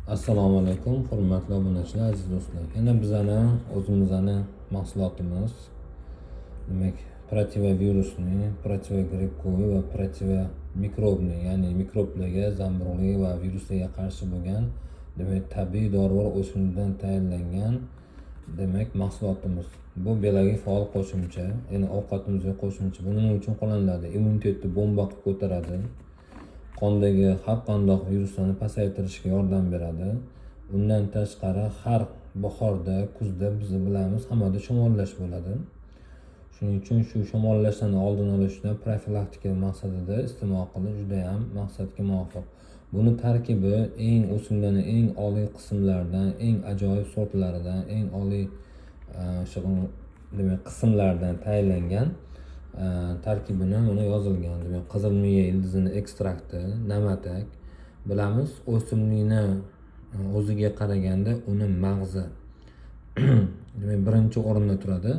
Assalomu alaykum, hurmatli obunachilar, aziz do'stlar. Yana bizani o'zimizni mahsulotimiz, demak, противовирусный, противогрибковый va противомикробный, ya'ni mikroblarga, zamburug'larga va viruslarga qarshi bo'lgan, demak, tabiiy dorivor o'simlikdan tayyorlangan, demak, mahsulotimiz. Bu biologik faol qo'shimcha, ya'ni ovqatimizga qo'shimcha. Bu nima uchun qo'llaniladi? Immunitetni bomba qilib ko'taradi. Qondagi har qanday viruslarni pasaytirishga yordam beradi. Undan tashqari, har bahorda, kuzda biz bilamiz, hammada shamollash bo'ladi. Shuning uchun shu shamollashdan oldini olish uchun, profilaktika maqsadida iste'mol qilish juda ham maqsadga muvofiq. Buni tarkibi eng o'simliklarni eng oliy qismlaridan, eng ajoyib sortlaridan, eng oliy o'sha, demak, qismlardan tayyorlangan. Tarkibini mana yozilgan, demak, qizil miya ildizini ekstrakti, namatak. Bilamiz, o'simlikni o'ziga qaraganda uni mag'zi, demak, birinchi o'rinda turadi.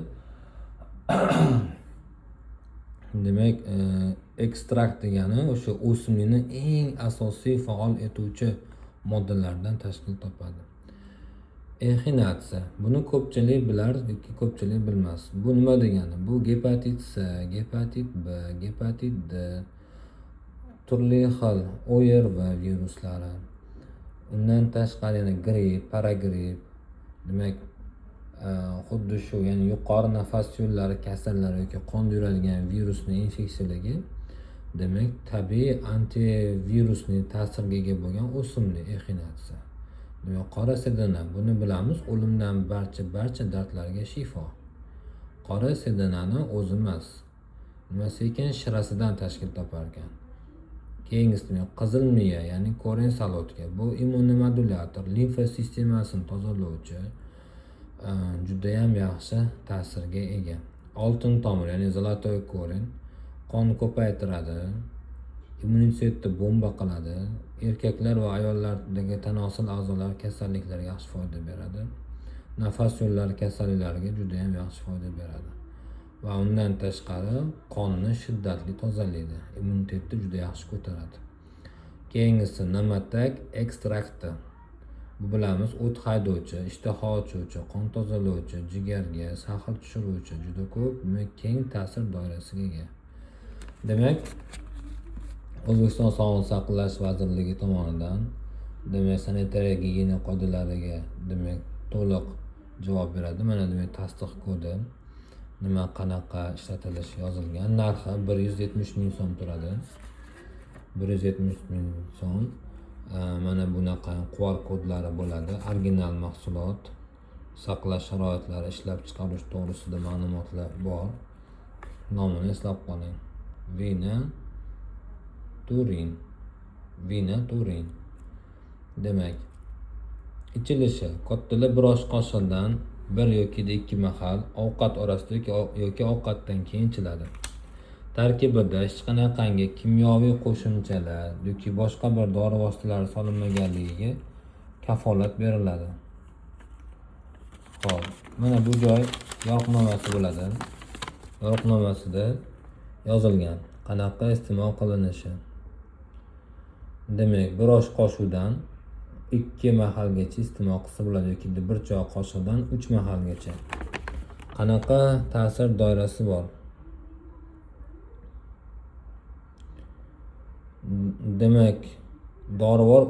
Demak, ekstrakt degani o'sha o'simlikni eng asosiy faol etuvchi moddalardan tashkil topadi. Exinatsiya. Buni ko'pchilik bilar yoki ko'pchilik bilmas. Bu nima degani? Bu gepatit C, gepatit B, gepatit D, turli xil ОРВ viruslari. Undan tashqari yana gripp, paragripp, demak, xuddi shu, ya'ni yuqori nafas yo'llari kasallari yoki qonda yuradigan virusni infeksiyaligi, demak, tabiiy antivirusli ta'sirga ega bo'lgan o'simlik exinatsiya. Demak, qora sedana, buni bilamiz, o'limdan barcha dardlarga shifo. Qora sedanani o'zi emas, nimasi ekan, shirasidan tashkil topar ekan. Keyingisi, demak, qizil miya, ya'ni корень солодки. Bu immunomodulyator, limfa sistemasini tozalovchi, judayam yaxshi ta'sirga ega. Oltin tomir, ya'ni золотой корень, qon ko'paytiradi, immunitetni bomba qiladi, erkaklar va ayollardagi tanosil a'zolari kasalliklariga yaxshi foyda beradi, nafas yo'llari kasalliklariga judayam yaxshi foyda beradi va undan tashqari qonni shiddatli tozalaydi, immunitetni juda yaxshi ko'taradi. Keyingisi namatak ekstrakti. Bu bilamiz, o't haydovchi, ishtaha ochuvchi, qon tozalovchi, jigarga sahr tushiruvchi, juda ko'p, demak, keng ta'sir doirasiga ega. Demak, O'zbekiston Sog'liqni saqlash vazirligi tomonidan, demak, sanitariya gigiyena qoidalariga, demak, to'liq javob beradi. Mana, demak, tasdiq kodi, nima, qanaqa ishlatilishi yozilgan. Narxi 170 000 so'm turadi, 170 000 so'm. Mana bunaqa QR kodlari bo'ladi. Original mahsulot, saqlash sharoitlari, ishlab chiqarish to'g'risida ma'lumotlar bor. Nomini eslab qoling: Vina Turin, Vina Turin. Demak, ichilishi: kattalar bir osh qoshiqdan bir yoki ikki mahal ovqat orasida yoki ovqatdan keyin ichiladi. Tarkibida hech qanaqangi kimyoviy qo'shimchalar yoki boshqa bir dori vositalari solinmaganligiga kafolat beriladi. Ho'p, mana bu joy yo'riqnomasi bo'ladi. Yo'riqnomasida yozilgan qanaqa iste'mol qilinishi. Demak, bir osh qoshiqdan ikki mahalgacha iste'mol qilsa bo'ladi yoki bir choy qoshiqdan uch mahalgacha. Qanaqa ta'sir doirasi bor? Demak, dorivor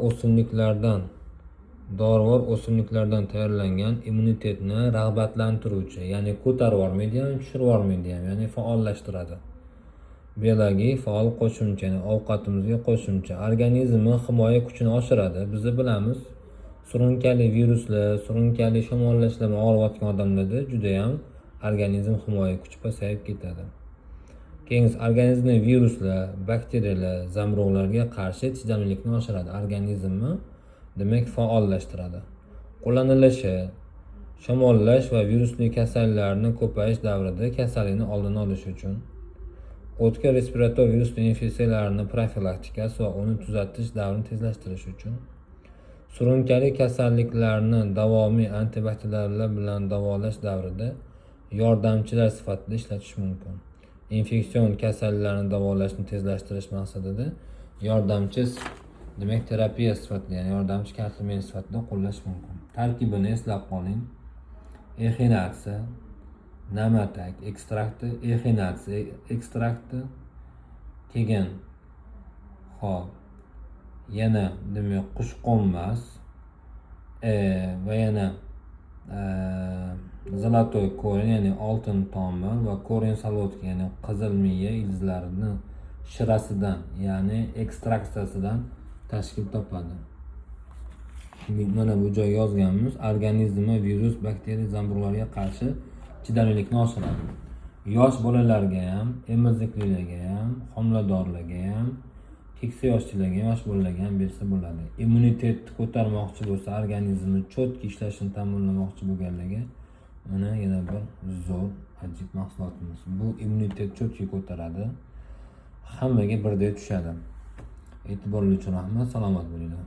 o'simliklardan tayyorlangan immunitetni rag'batlantiruvchi, ya'ni ko'tarib yubormaydi ham, tushirib yubormaydi ham, ya'ni faollashtiradi. Biologik faol qo'shimcha, ya'ni ovqatimizga qo'shimcha, organizmni himoya kuchini oshiradi. Biz bilamiz, surunkali viruslar, surunkali shamollashlar bilan og'riyotgan odamlarda judayam organizm himoya kuchi pasayib ketadi. Keyingisi, organizmni viruslar, bakteriyalar, zamburug'larga qarshi chidamlilikni oshiradi, organizmni, demak, faollashtiradi. Qo'llanilishi: shamollash va virusli kasalliklarni ko'payish davrida kasallikni oldini olish uchun, o'tkir respirator virusli infeksiyalarini profilaktikasi va uni tuzatish davrini tezlashtirish uchun, surunkali kasalliklarni davomiy antibakteriallar bilan davolash davrida yordamchilar sifatida ishlatish mumkin. Infeksion kasalliklarni davolashni tezlashtirish maqsadida yordamchi Demak, terapiya sifatida, ya'ni yordamchi kalsiy sifatida qo'llash mumkin. Tarkibini eslab qoling: exinatsiya, na'matak ekstrakti, exinatsiya ekstrakti, keyin, ho'p, yana, demak, qushqo'nmas va yana золотой корень, ya'ni oltin tomir va корень солодки, ya'ni qizil miya ildizlarini shirasidan, ya'ni ekstraksiyasidan tashkil topadi. Mana bu joyga yozganmiz: organizmni virus, bakteriya, zamburug'larga qarshi chidamlilikni oshiradi. Yosh bolalarga ham, emiziklilarga ham, homiladorlarga ham, keksa yoshlilarga, yosh bolalarga ham bersa bo'ladi. Immunitetni ko'tarmoqchi bo'lsa, organizmni четкий ishlashini ta'minlamoqchi bo'lganlarga mana yana bir zo'r, ajib mahsulotimiz. Bu immunitet четкий ko'taradi, hammaga birdek tushadi. E'tiboringiz uchun rahmat, salomat bo'linglar.